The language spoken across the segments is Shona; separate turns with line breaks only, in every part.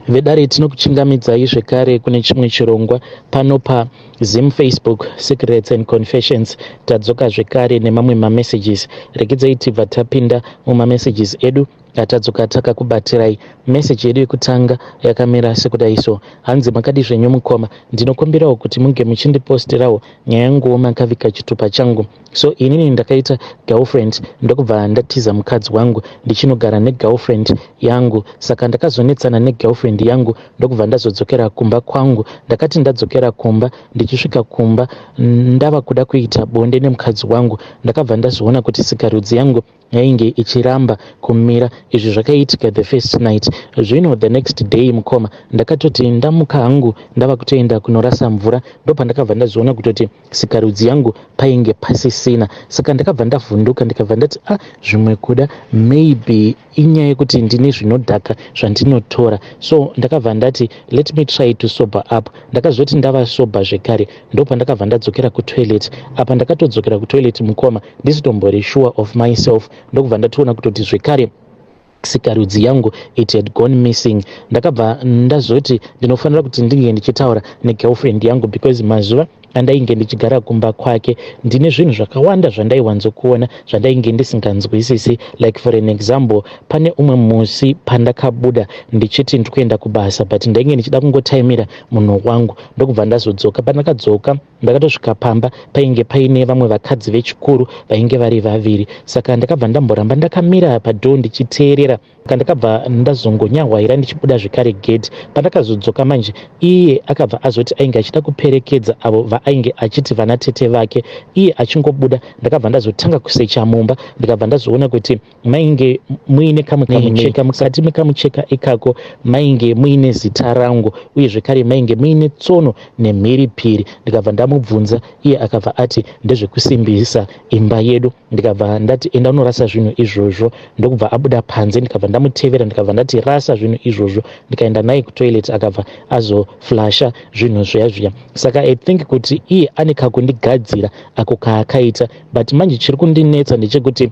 Vedare, tinokuchingamidzai zvekare kune chimwe chirongwa pano paZim Facebook Secrets and Confessions. Tadzoka zvekare nemamwe mamessages. Regedzai tibva tapinda mumamessages edu atadzoka takakubatirai. Meseji yedu yekutanga yakamira sekudai so. Hanzi, "Makadi zvenyu mukoma? Ndinokumbirawo kuti munge muchindipostirawo nyaya yanguwo makaviga chitupa changu. So inini ndakaita girlfriend, ndokubva ndatiza mukadzi wangu ndichinogara negirlfriend yangu. Saka ndakazonetsana negirlfriend yangu, ndokubva ndazodzokera kumba kwangu. Ndakati ndadzokera kumba, ndichisvika kumba ndava kuda kuita bonde nemukadzi wangu, ndakabva ndazoona kuti sikarudzi yangu yainge ichiramba kumira. Izvi zvakaitika the first night. Zvino the next day, mukoma, ndakatoti ndamuka hangu ndava kutoenda kunorasa mvura, ndopandakabva ndazoona kutoti sikarudzi yangu painge pasisina. Saka ndakabva ndavhunduka, ndikabva ndati, 'Ah, zvimwe kuda maybe inyaya yekuti ndine zvinodhaka zvandinotora.' So ndakabva ndati, 'Let me try to sober up.' Ndakazoti ndava sober zvekare, ndopandakabva ndadzokera kutoilet. Apa ndakatodzokera kutoilet, mukoma, ndisitombori sure of myself, ndokubva ndatoona kutoti zvekare sikarudzi yangu, it had gone missing. Ndakabva ndazoti ndinofanira kuti ndinge ndichitaura negirlfriend yangu, because mazuva andainge ndichigara kumba kwake ndine zvinhu zvakawanda zvandaiwanzokuona zvandainge ndisinganzwisisi. Like, for an example, pane umwe musi pandakabuda ndichiti ndikuenda kubasa, but ndainge ndichida kungotaimira munhu wangu, ndokubva ndazodzoka. Pandakadzoka, ndakatosvika pamba painge paine vamwe vakadzi vechikuru vainge vari vaviri. Saka ndakabva ndamboramba ndakamira padoor ndichiteerera. Ndakabva ndazongonyahwaira ndichibuda zvekare gedhi. Pandakazodzoka manje, iye akabva azoti ainge achida kuperekedza avo vaainge achiti vana tete vake. Iye achingobuda, ndakabva ndazotanga kusecha mumba, ndikabva ndazoona kuti mainge muine kamwe kamucheka. Mukati mekamucheka ikako mainge muine zita rangu, uye zvekare mainge muine tsono nemhiripiri. Ndikabva ndamubvunza, iye akabva ati ndezvekusimbisa imba yedu. Ndikabva ndati, 'Enda unorasa zvinhu izvozvo.' Ndokubva abuda panze, ndikabva ndamutevera, ndikabva ndati, 'Rasa zvinhu izvozvo.' Ndikaenda naye kutoilet, akabva azoflasha zvinhu zviya zviya. Saka I think kuti iye ane kakundigadzira ako kaakaita, but manje chiri kundinetsa ndechekuti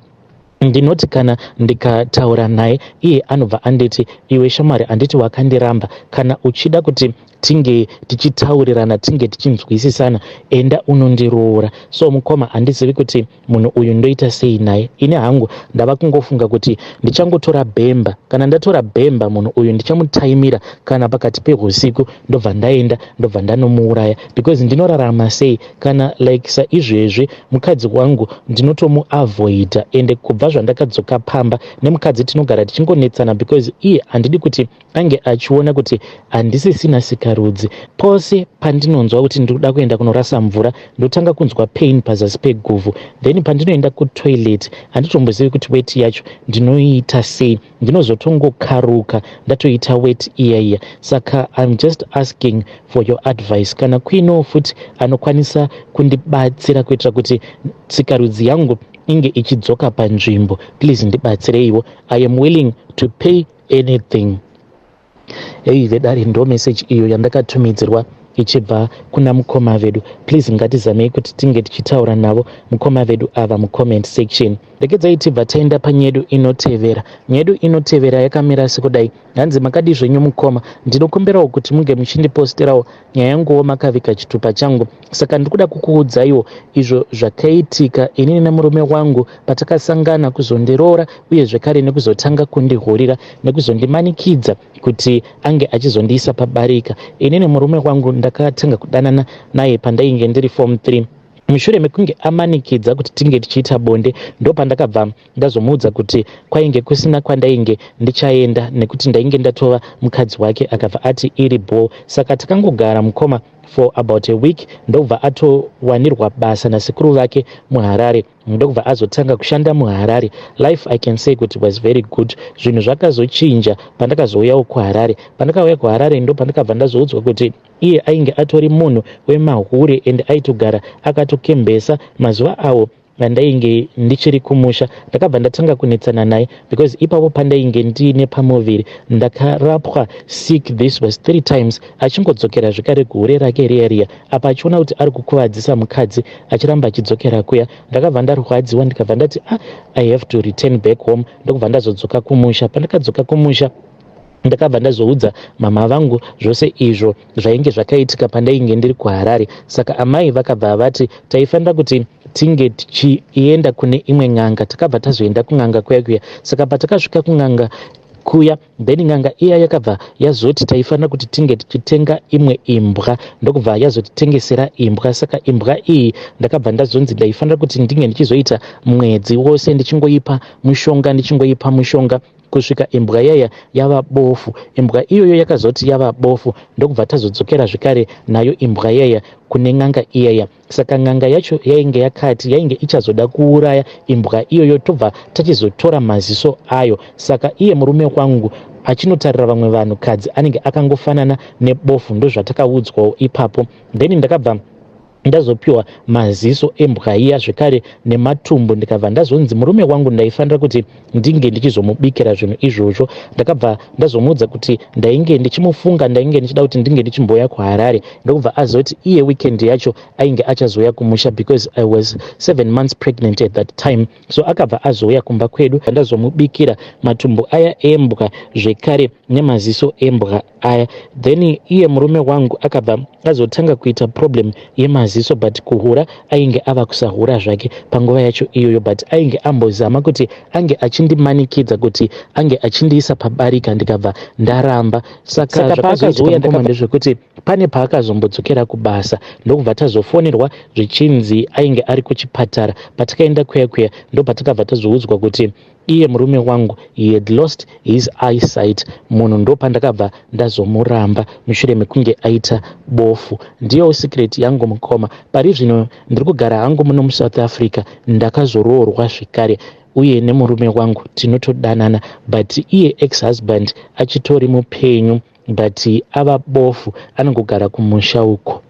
ndinoti kana ndikataura naye, iye anobva anditi, 'Iwe shamwari, handiti wakandiramba? Kana uchida kuti tinge tichitaurirana, tinge tichinzwisisana, enda unondiroora.' So mukoma, handizivi kuti munhu uyu ndoita sei naye. Ini hangu ndava kungofunga kuti ndichangotora bhemba. Kana ndatora bhemba, munhu uyu ndichamutaimira kana pakati peusiku, ndobva ndaenda, ndobva ndanomuuraya, because ndinorarama sei kana like saizvezvi mukadzi wangu ndinotomuavoida? Ende kubva zvandakadzoka pamba nemukadzi, tinogara tichingonetsana, because iye handidi kuti ange achiona kuti handisisina sikarudzi. Pose pandinonzwa kuti ndinoda kuenda kunorasa mvura, ndotanga kunzwa pain pazasi peguvhu. Then pandinoenda kutoilet, handitombozivi kuti weti yacho ndinoiita sei. Ndinozotongokaruka ndatoita weti iya iya. Saka I'm just asking for your advice, kana kuinewo futi anokwanisa kundibatsira kuitira kuti sikarudzi yangu inge ichidzoka panzvimbo. Please ndibatsireiwo. I am willing to pay anything." Ei vedare, ndo meseji iyo yandakatumidzirwa ichibva kuna mukoma vedu. Please ngatizamei kuti tinge tichitaura navo mukoma vedu ava mucomment section. Regedzai tibva taenda panyedu inotevera. Nyedu inotevera yakamira sekudai. Hanzi, "Makadi zvenyu mukoma? Ndinokumbirawo kuti munge muchindiposterawo nyaya yanguwo makaviga chitupa changu. Saka ndikuda kukuudzaiwo izvo zvakaitika inini nemurume wangu patakasangana kuzondiroora, uye zvekare nekuzotanga kundihurira, nekuzondimanikidza kuti ange achizondiisa pabarika. Inini murume wangu ndakatanga kudanana naye pandainge ndiri form 3. Mushure mekunge amanikidza kuti tinge tichiita bonde, ndopandakabva ndazomuudza kuti kwainge kusina kwandainge ndichaenda, nekuti ndainge ndatova mukadzi wake. Akabva ati iri bho. Saka takangogara, mukoma, for about a week, ndobva atowanirwa basa nasekuru vake muHarare, ndokubva azotanga kushanda muHarare. Life, I can say kuti was very good. Zvinhu zvakazochinja pandakazouyawo kuHarare. Pandakauya kuHarare, ndo pandakabva ndazoudzwa kuti iye ainge atori munhu wemahure, ende aitogara akatokembesa. Mazuva awo andainge ndichiri kumusha, ndakabva ndatanga kunetsana naye, because ipapo pandainge ndiine pamuviri, ndakarapwa sick. This was three times, achingodzokera zvekare guhure rake riya riya. Apa achiona kuti ari kukuvadzisa mukadzi, achiramba achidzokera kuya. Ndakabva ndarwadziwa, ndikabva ndati, 'Ah, I have to return back home.' Ndokubva ndazodzoka kumusha. Pandakadzoka kumusha Ndakabva ndazoudza mama vangu zvose izvo zvainge zvakaitika pandainge ndiri kuHarare. Saka amai vakabva vati taifanira kuti tinge tichienda kune imwe n'anga. Takabva tazoenda kun'anga kuya kuya. Saka patakasvika kun'anga kuya then n'anga iya yakabva yazoti taifanira kuti tinge tichitenga imwe imbwa ndokubva yazotitengesera imbwa. Saka imbwa iyi ndakabva ndazonzi ndaifanira kuti ndinge ndichizoita mwedzi wose ndichingoipa mushonga ndichingoipa mushonga kusvika imbwa yaya yava bofu. Imbwa iyoyo yakazoti yava bofu ndokubva tazodzokera zvekare nayo imbwa yaya kune n'anga iyaya. Saka n'anga yacho yainge yakati yainge ichazoda kuuraya imbwa iyoyo tobva tachizotora maziso ayo. Saka iye murume wangu achinotarira vamwe vanhukadzi anenge akangofanana nebofu ndozvatakaudzwawo ipapo. Then ndakabva ndazopiwa maziso embwa iya zvekare nematumbu ndikabva ndazonzi murume wangu ndaifanira kuti ndinge ndichizomubikira zvinhu izvozvo. Ndakabva ndazomuudza kuti ndainge ndichimufunga ndainge ndichida kuti ndinge ndichimbouya kuHarare ndokubva azoti iye weekend yacho ainge achazouya kumusha because I was 7 months pregnant at that time. So akabva azouya kumba kwedu ndazomubikira matumbu aya embwa zvekare nemaziso embwa aya. Then iye murume wangu akabva azotanga kuita problem yemaziso but kuhura ainge ava kusahura zvake panguva yacho iyoyo but ainge ambozama kuti ange achindimanikidza kuti ange achindiisa pabarika ndikabva ndaramba. Saka paakazouya ndakabva ndezvekuti pane paakazombodzokera kubasa ndokubva tazofonerwa zvichinzi ainge ari kuchipatara. Patakaenda kuya kuya ndopatakabva tazoudzwa kuti iye murume wangu he had lost his eyesight. Munhu ndopandakabva ndazomuramba mushure mekunge aita bofu. Ndiyo secret yangu mukoma. Pari zvino ndiri kugara hangu muno muSouth Africa ndakazoroorwa zvekare uye nemurume wangu tinotodanana but iye ex husband achitori mupenyu but ava bofu anongogara kumusha uko.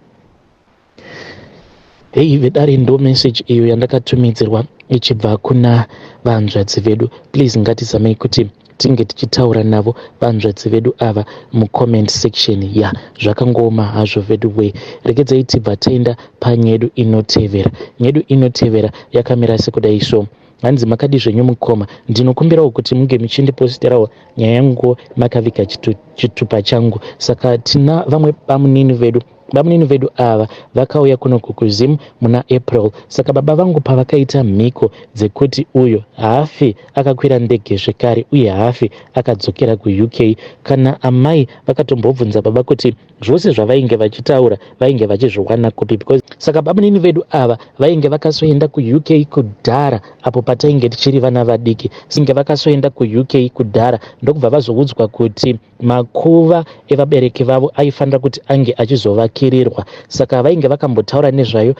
Hei vedare ndo message iyo yandakatumidzirwa ichibva kuna vanzvadzi vedu. Please ngatizamei kuti tinge tichitaura navo vanzvadzi vedu ava mucomment section. Ya zvakangooma hazvo vedu wee. Regedzai tibva taenda panyedu inotevera. Nyedu inotevera yakamira sekudai so. Hanzi makadii zvenyu mukoma ndinokumbirawo kuti munge muchindiposterawo nyaya yangu makaviga chitupa changu. Saka tina vamwe bamunini vedu. Bamunini vedu ava vakauya kunoku kuZim muna April. Saka baba vangu pavakaita mhiko dzekuti uyo haafi akakwira ndege zvekare uye haafi akadzokera kuUK. Kana amai vakatombobvunza baba kuti zvose zvavainge vachitaura vainge vachizviwana kupi because saka bamunini vedu ava vainge vakasoenda kuUK kudhara apo patainge tichiri vana vadiki. Singe vakasoenda kuUK kudhara ndokubva vazoudzwa kuti makuva evabereki vavo aifanira kuti ange achizovakirirwa. Saka vainge vakambotaura nezvayo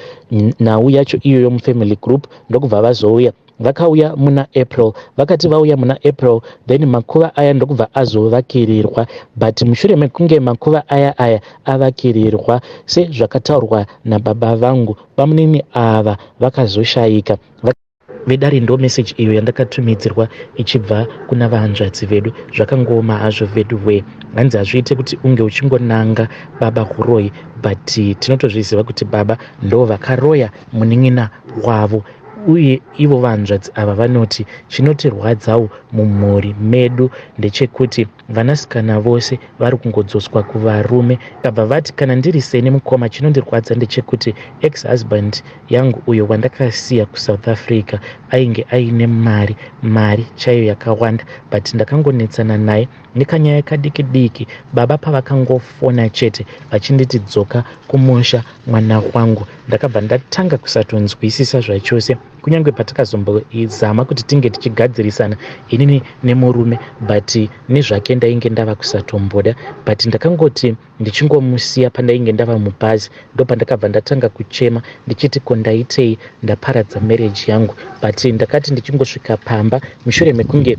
nhau yacho iyoyo mufamily group ndokubva vazouya. Vakauya muna April. Vakati vauya muna April then makuva aya ndokubva azovakirirwa but mushure mekunge makuva aya aya avakirirwa sezvakataurwa nababa vangu bamunini ava vakazoshayika. Vedare ndo message iyo yandakatumidzirwa ichibva kuna vahanzvadzi vedu. Zvakangooma hazvo vedu wee. Hanzi hazviite kuti unge uchingonanga baba huroyi but tinotozviziva kuti baba ndo vakaroya munin'ina wavo. Uye ivo vahanzvadzi ava vanoti chinotirwadzawo mumhuri medu ndechekuti vanasikana vose vari kungodzoswa kuvarume. Vakabva vati kana ndiri seni mukoma chinondirwadza ndechekuti ex husband yangu uyo wandakasiya kuSouth Africa ainge aine mari, mari chaiyo yakawanda but ndakangonetsana naye nekanyaya kadiki diki baba pavakangofona chete vachinditi dzoka kumusha mwana wangu ndakabva ndatanga kusatonzwisisa zvachose kunyange patakazombozama kuti tinge tichigadzirisana inini nemurume but nezvake ndainge ndava kusatomboda but ndakangoti ndichingomusiya pandainge ndava mubhazi ndopandakabva ndatanga kuchema ndichiti ko ndaitei ndaparadza marriage yangu but ndakati ndichingosvika pamba mushure mekunge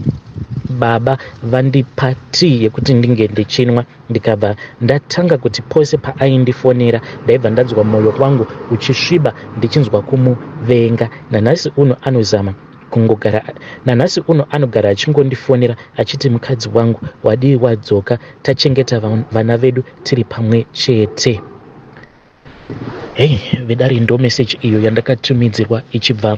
baba vandipa tea yekuti ndinge ndichinwa ndikabva ndatanga kuti pose paaindifonera ndaibva ndanzwa moyo wangu uchisviba ndichinzwa kumuvenga. Nanhasi uno anozama kungogara nanhasi uno anogara achingondifonera achiti mukadzi wangu wadii wadzoka tachengeta vana vedu tiri pamwe chete. Hey, vedare ndo message iyo yandakatumidzirwa ichibva.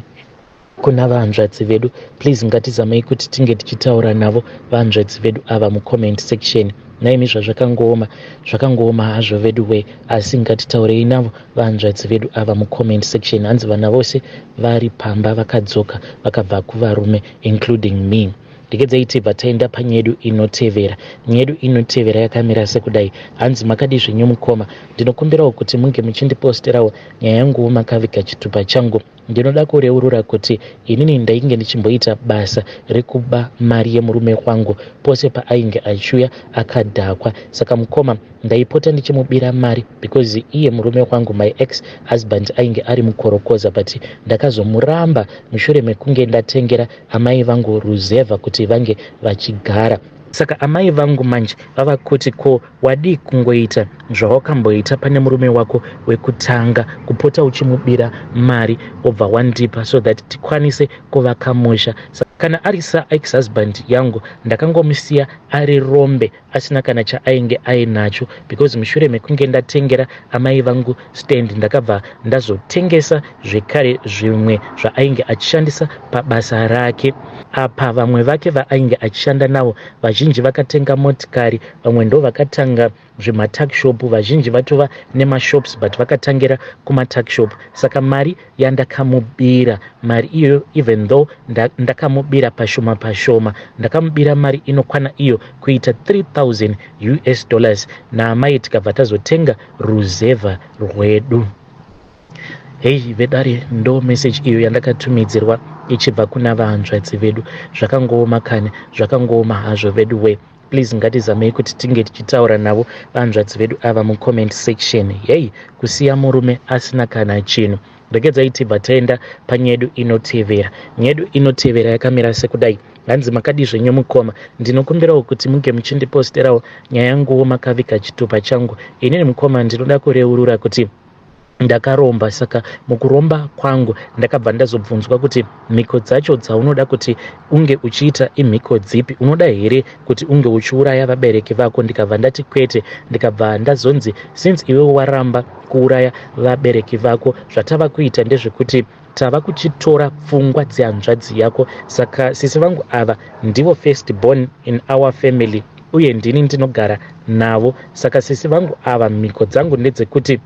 Kuna vahanzvadzi vedu please ngatizamei kuti tinge tichitaura navo vahanzvadzi vedu ava mucomment section. Nhaimi zvazvakangooma zvakangooma hazvo veduwee asi ngatitaurei navo vahanzvadzi vedu ava mucomment section. Hanzi vana vose vari pamba vakadzoka vakabva kuvarume including me. Regedzai tibva taenda panyedu inotevera. Nyedu inotevera yakamira sekudai. Hanzi makadii zvenyu mukoma. Ndinokumbirawo kuti munge muchindiposterawo nyaya yanguwo makaviga chitupa changu. Ndinoda kureurura kuti inini ndainge ndichimboita basa rekuba mari yemurume wangu pose paainge achiuya akadhakwa. Saka mukoma ndaipota ndichimubira mari because iye murume wangu my ex husband ainge ari mukorokoza but ndakazomuramba mushure mekunge ndatengera amai vangu ruzevha kuti vange vachigara. Saka amai vangu manje vava kuti ko wadii kungoita zvawakamboita pane murume wako wekutanga kupota uchimubira mari wobva wandipa so that tikwanise kuvaka musha. Kana ari saex husband yangu ndakangomusiya ari rombe asina kana chaainge ainacho because mushure mekunge ndatengera amai vangu stand ndakabva ndazotengesa zvekare zvimwe zvaainge achishandisa pabasa rake. Apa vamwe vake vaainge achishanda navo vazhinji vakatenga motikari, vamwe ndovakatanga zvematuckshop, vazhinji vatova nemashops but vakatangira kumatuckshop. Saka mari yandakamubira mari iyoyo even though ndakamubira pashoma pashoma, ndakamubira mari inokwana iyo kuita 3000 US dollars naamai tikabva tazotenga ruzevha rwedu. Hei vedare ndo message iyo yandakatumidzirwa ichibva kuna vahanzvadzi vedu. Zvakangooma kani, zvakangooma hazvo vedu we. Please ngatizamei kuti tinge tichitaura navo vahanzvadzi vedu ava mucomment section. Hei kusiya murume asina kana chinhu. Regedzai tibva taenda panyedu inotevera. Nyedu inotevera yakamira sekudai. Hanzi makadii zvenyu mukoma, ndinokumbirawo kuti muge muchindiposterawo nyaya yanguwo makaviga chitupa changu. Inini mukoma ndinoda kureurura kuti ndakaromba saka mukuromba kwangu ndakabva ndazobvunzwa kuti mhiko dzacho dzaunoda kuti unge uchiita imhiko dzipi, unoda here kuti unge uchiuraya vabereki vako? Ndikabva ndati kwete, ndikabva ndazonzi since iwe waramba kuuraya vabereki vako zvatava kuita ndezvekuti tava kuchitora pfungwa dzehanzvadzi yako. Saka sisi vangu ava ndivo first born in our family uye ndini ndinogara navo, saka sisi vangu ava mhiko dzangu ndedzekuti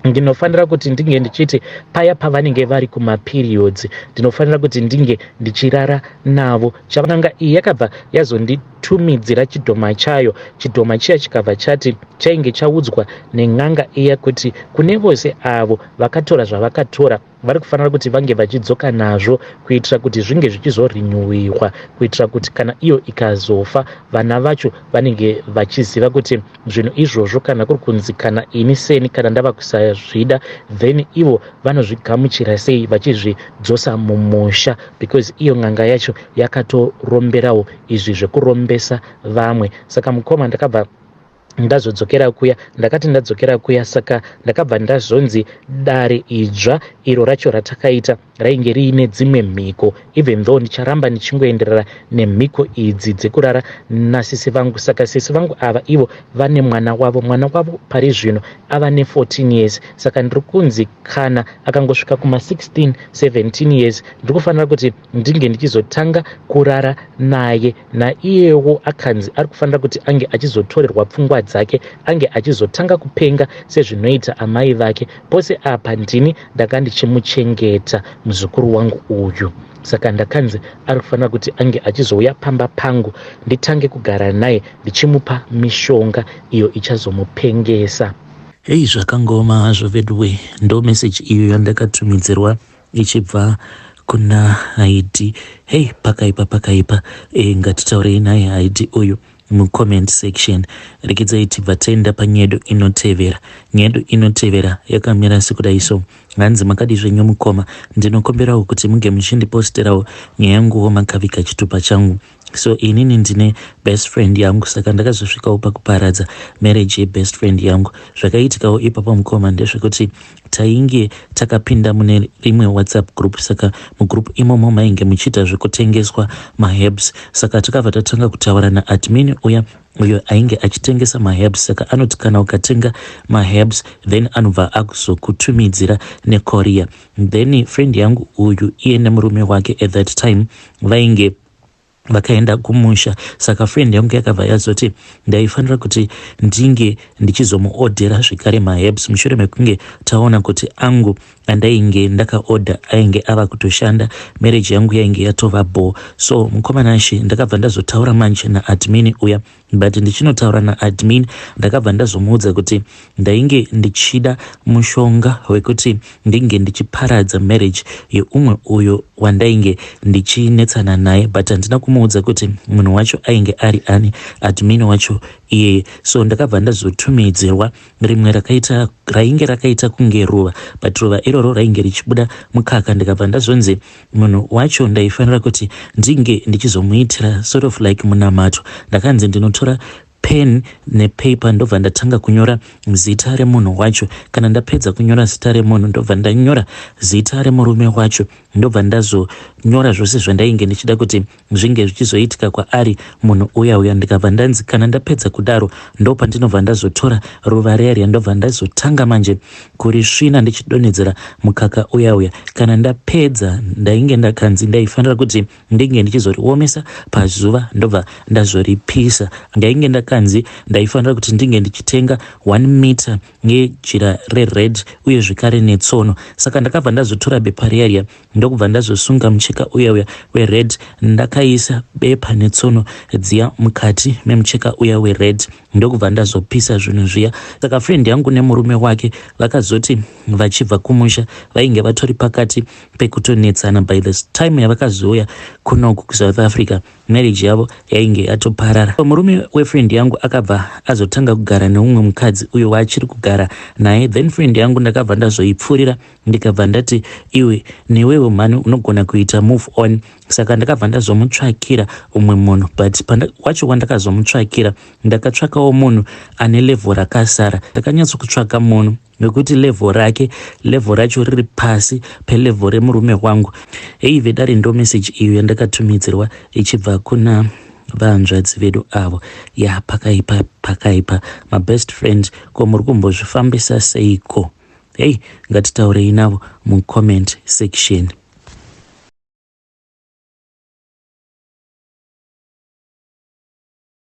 ndinofanira kuti ndinge ndichiti paya pavanenge vari kumaperiods ndinofanira kuti ndinge ndichirara navo. Chavananga iyi yakabva yazonditumidzira chidhoma chayo. Chidhoma chiya chikabva chati chainge chaudzwa nen'anga iya kuti kune vose avo vakatora zvavakatora vari kufanira kuti vange vachidzoka nazvo kuitira kuti zvinge zvichizorinyuwiwa, kuitira kuti kana iyo ikazofa vana vacho vanenge vachiziva kuti zvinhu izvozvo kana kuri kunzi kana ini seni kana ndava kusazvida then ivo vanozvigamuchira sei vachizvidzosa mumusha, because iyo n'anga yacho yakatoromberawo izvi zvekurombesa vamwe. Saka mukoma ndakabva ndazodzokera kuya, ndakati ndadzokera kuya saka ndakabva ndazonzi dare idzva iro racho ratakaita rainge riine dzimwe mhiko, even though ndicharamba ndichingoenderera nemhiko idzi dzekurara nasisi vangu. Saka sisi vangu ava ivo vane mwana wavo, mwana wavo pari zvino ava ne14 years, saka ndiri kunzi kana akangosvika kuma 16 17 years ndiri kufanira kuti ndinge ndichizotanga kurara naye, naiyewo akanzi ari kufanira kuti ange achizotorerwa pfungwa dzake, ange achizotanga kupenga sezvinoita amai vake. Pose apa ndini ndanga ndichimuchengeta muzukuru wangu uyu, saka ndakanzi ari kufanira kuti ange achizouya pamba pangu nditange kugara naye ndichimupa mishonga iyo ichazomupengesa.
Hei zvakangooma hazvo veduwe, ndo message iyo yandakatumidzirwa ichibva kuna Haidi. Hei pakaipa pakaipa. Ngatitaurei naye Haidi uyu mucomment section. Regedzai tibva taenda panyedu inotevera. Nyedu inotevera yakamira sekudai so. Hanzi makadii zvenyu mukoma, ndinokumbirawo kuti muge muchindiposterawo nyaya yanguwo makaviga chitupa changu. So inini ndine best friend yangu, saka ndakazosvikawo pakuparadza marriage yebest friend yangu. Zvakaitikawo ipapo, mukoma, ndezvekuti tainge takapinda mune rimwe WhatsApp group. Saka mugroup imomo mainge muchiita zvekutengeswa maherbs. Saka takabva tatanga kutaura naadmin uya, uyo ainge achitengesa maherbs. Saka anoti kana ukatenga maherbs, then anobva akuzokutumidzira necourier. Then friend yangu uyu, iye nemurume wake, at that time vainge vakaenda kumusha. Saka friend yangu yakabva yazoti ndaifanira kuti ndinge ndichizomuodhera zvekare maherbs mushure mekunge taona kuti angu andainge ndakaodha ainge ava kutoshanda, marriage yangu yainge yatova bho. So mukomanashe, ndakabva ndazotaura manje naadmin uya. But ndichinotaura naadmin, ndakabva ndazomuudza kuti ndainge ndichida mushonga wekuti ndinge ndichiparadza marriage yeumwe uyo wandainge ndichinetsana naye, but handina kumuudza kuti munhu wacho ainge ari ani, admin wacho iyeye. So ndakabva ndazotumidzirwa rimwe rakaita, rainge rakaita kunge ruva, but ruva iroro rainge richibuda mukaka. Ndikabva ndazonzi munhu wacho ndaifanira kuti ndinge ndichizomuitira sort of like munamato. Ndakanzi ndinotora pen nepaper, ndobva ndatanga kunyora zita remunhu wacho. Kana ndapedza kunyora zita remunhu, ndobva ndanyora zita remurume wacho, ndobva ndazonyora zvose zvandainge ndichida kuti zvinge zvichizoitika kwaari munhu uya uya. Ndikabva ndanzi kana ndapedza kudaro, ndopandinobva ndazotora ruva riya riya, ndobva ndazotanga manje kurisvina ndichidonhedzera mukaka uya uya. Kana ndapedza, ndainge ndakanzi ndaifanira kuti ndinge ndichizoriomesa pazuva, ndobva ndazoripisa. Ndainge ndakanzi ndaifanira kuti ndinge ndichitenga 1 meter yejira rered, uye zvekare netsono. Saka ndakabva ndazotora bepa riya riya, ndokubva ndazosunga mucheka uya uya wered. Ndakaisa bepa netsono dziya mukati memucheka uya wered, ndokubva ndazopisa zvinhu zviya. Saka friend yangu nemurume wake vakazoti vachibva kumusha, vainge vatori pakati pekutonetsana. By this time yavakazouya kunoku kuSouth Africa, marriage yavo yainge yatoparara. Murume wefriend yangu akabva azotanga kugara neumwe mukadzi uyo waachiri kugara naye. Then friend yangu ndakabva ndazoipfuurira, ndikabva ndati, "Iwe newewo mhani, unogona kuita move on." Saka ndakabva ndazomutsvakira umwe munhu, but wacho wandakazomutsvakira, ndakatsvakawo munhu ane level rakasara. Ndakanyatsokutsvaka munhu nekuti level rake, level racho riri pasi pelevel remurume wangu. Hei vedare, ndo message iyo yandakatumidzirwa ichibva kuna vahanzvadzi vedu avo. Ya, pakaipa, pakaipa. Mabest friend, ko muri kumbozvifambisa seiko? Hei, ngatitaurei navo mucomment section.